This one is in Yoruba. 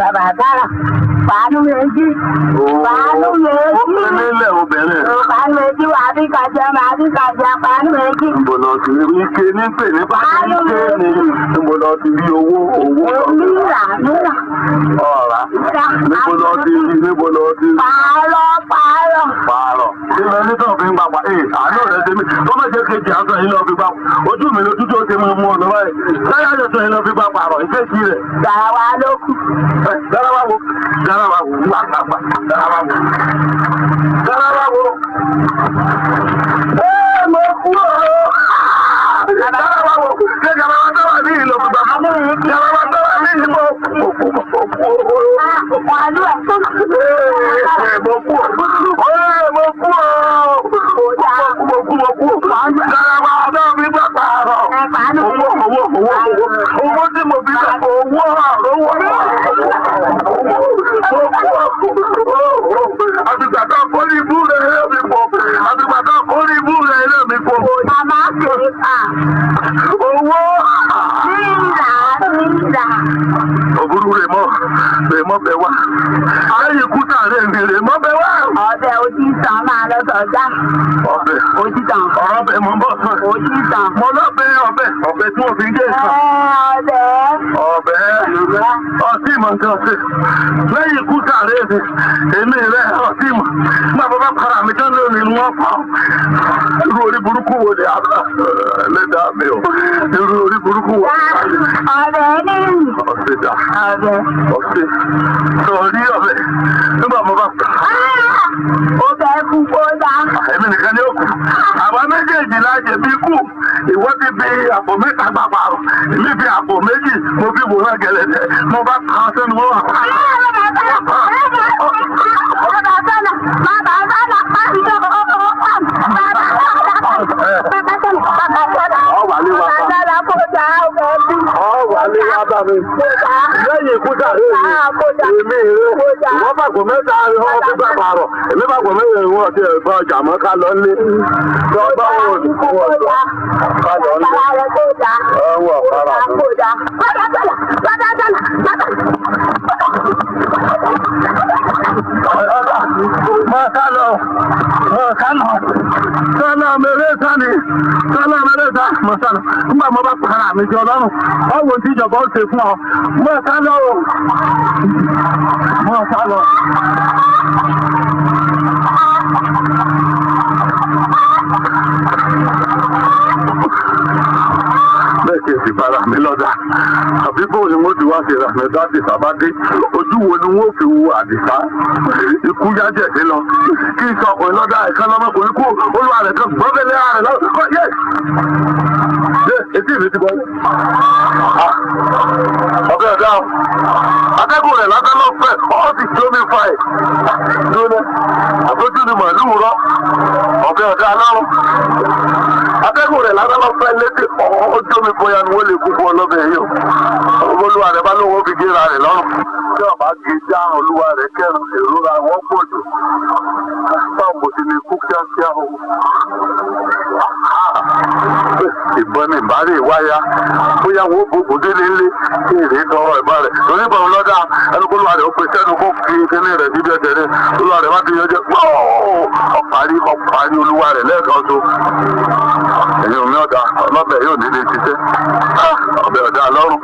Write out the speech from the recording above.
Bàbá dára. Pàánù méjì. Pàánù méjì. Ó pín nílẹ̀ obìnrin. Pàánù méjì wà bí kàjá máa bí kàjá pàánù méjì. Níbo lọ ti rí ike ní pè ní pàánù méjì ni. Níbo lọ ti rí owó owó. Mírà mírà. Ọ̀rá. Níbo lọ ti rí níbo lọ ti rí. Pààrọ̀ pààrọ̀. Pààrọ̀. Ilẹ̀ onítọ̀ fi ń gbapá. Ee àánú rẹ̀ ṣe mí. Tó má jẹ́ kejì aṣọ yìí lọ fi gbapá. Ojú mi lójú tó ṣe máa mú ọ̀nà báyìí. Láyé àjọṣọ yìí lọ fi gbapá àrọ̀ ìfẹ́ sí rẹ̀. Garawa ló kù. Garawa wo? Garawa wo? Wá gbàgbà. Garawa wo? Garawa wo? Ee mo kú o! Garawa wo? Ṣé garawa tó wà ní ìlò gbàgbà? Garawa tó wà ní ìlò mo kú mo kú o! Pàálù ẹ̀. Ee mo kú o! Ee mo kú o! Mo kú mo kú mo kú! Garawa náà fi gbà pààrọ̀. Owó owó owó owó owó tí mo fi gbà owó àrówó àtìgbà tó kórìí ibú rẹ̀ lé mi pọ̀ àtìgbà tó kórìí ibú rẹ̀ lé mi pọ̀. Màmá kéré pa. Owó. Mírà mírà. Òbúrú rè mọ́ rè mọ́ bẹ̀ wá. Lẹ́yìn ikú sàré mi rè mọ́ bẹ̀ wá. Ọbẹ̀ òtítàn máa lọ sọ̀já. Ọbẹ̀ òtítàn. Ọ̀rọ̀ bẹ̀ mọ́ bọ̀ sọ. Òtítàn. Mo lọ́bẹ̀ ọbẹ̀ ọbẹ̀ tí wọ́n fi ń gé ìsàn. Ọbẹ̀. Ọbẹ̀ ọtí ìmọ̀ nǹkan ọ̀sẹ̀. Lẹ́yìn ikú sàré mi èmi rẹ̀ ọtí ìmọ̀. Nígbà bàbá para mi tán lónìí ni wọ́n pa ọ́. Irú orí burúkú wo ni àbá lẹ́dàá mi o? Irú orí burúkú wo ni Ọbẹ̀ ní. Ọ̀sẹ̀ dà. Ọbẹ̀. Ọ̀sẹ̀. Sọ̀rí ọbẹ̀. Nígbà mo bá pa. Ó fẹ́ kú kó dá. Èmi nìkan ni ó kù. Àwa méjèèjì la jẹ̀bi kú. Ìwọ ti fi àpò mẹ́ta gbà pààrọ̀. Èmi fi àpò méjì mo fi wòrán gẹ̀lẹ́dẹ̀. Mo bá pa sẹ́nu wọ́n wà. Ọ̀wà lé wá bá mi. Lẹ́yìn ikú sàré mi, èmi rẹ̀, ìwọ bàgbọ́ mẹ́ta wọ́n fi gbà pààrọ̀. Èmi bàgbọ́ mẹ́ta wọ́n ti ẹ̀gbọ́n ọjà mọ́ ká lọ nílé. Lọ bá wọn ò ní wọ́n lọ. Ká lọ nílé. Ẹ̀wọ̀n ọ̀kára mi. Máa sá lọ, máa sá lọ. Sálọ mèrè sani, sálọ mèrè sá, máa sá lọ. Nígbà mo bá para mi jọ lọ́rùn, ọ̀wọ́n tí ìjọba ó ṣe fún ọ. Máa sá lọ o. Máa sá lọ. Bẹ́ẹ̀ kí n sì bára mi lọ́dà. Àbí bóun ni wọ́n ti wá ṣe ràmẹ́dá àdìsá bá dé? Ojú wo ni wọ́n fi wo àdìsá? Ikú yájẹ̀ sí lọ. Kí n sọ ọkùnrin lọ́dà ẹ̀kan lọ́mọkùnrin kú olúwa rẹ̀ kan gbọ́bẹ̀lẹ́ ara rẹ̀ lọ́wọ́. Yé! Yé! Etí mi ti bọ́. Ọ̀gá ẹ̀dá o. Atẹ́gùn rẹ̀ lásán ló fẹ́, ọ́ sì jó mi fa ẹ̀. Dúró àtọ́jú ni màálùú rọ́. Ọ̀gá ẹ̀dá lọ́rùn. Atẹ́gùn rẹ̀ lásán ló fẹ́ létí ọjọ́ mi bóyá ni wọ́n lè kú fún ọlọ́bẹ̀ yìí o. Olúwa rẹ̀ bá lóun ó fi gé ra rẹ̀ lọ́rùn. Tí ọba gé já olúwa rẹ̀ kẹrùn ìrora wọn pọ̀ jù. Báwo mo ti lè kú kíákíá o? Ìbọn ní ìbárè wáyá. Bóyá wọn ó gbógun délé ńlé kí èrè tọrọ ìbọn rẹ̀. Torí ìbọn lọ́dà ẹnukólúwa rẹ̀ ó pe sẹ́nu kó fi kíní rẹ̀ síbi ẹsẹ̀ rẹ̀. Olúwa rẹ̀ bá ti yọjẹ́ ọ̀parí ọ̀parí olúwa rẹ̀ lẹ́ẹ̀kan so. Èyí ò ní ọ̀dà ọlọ́bẹ̀ yóò nílé ṣiṣẹ́. Ọbẹ̀ ọ̀dà lọ́rùn.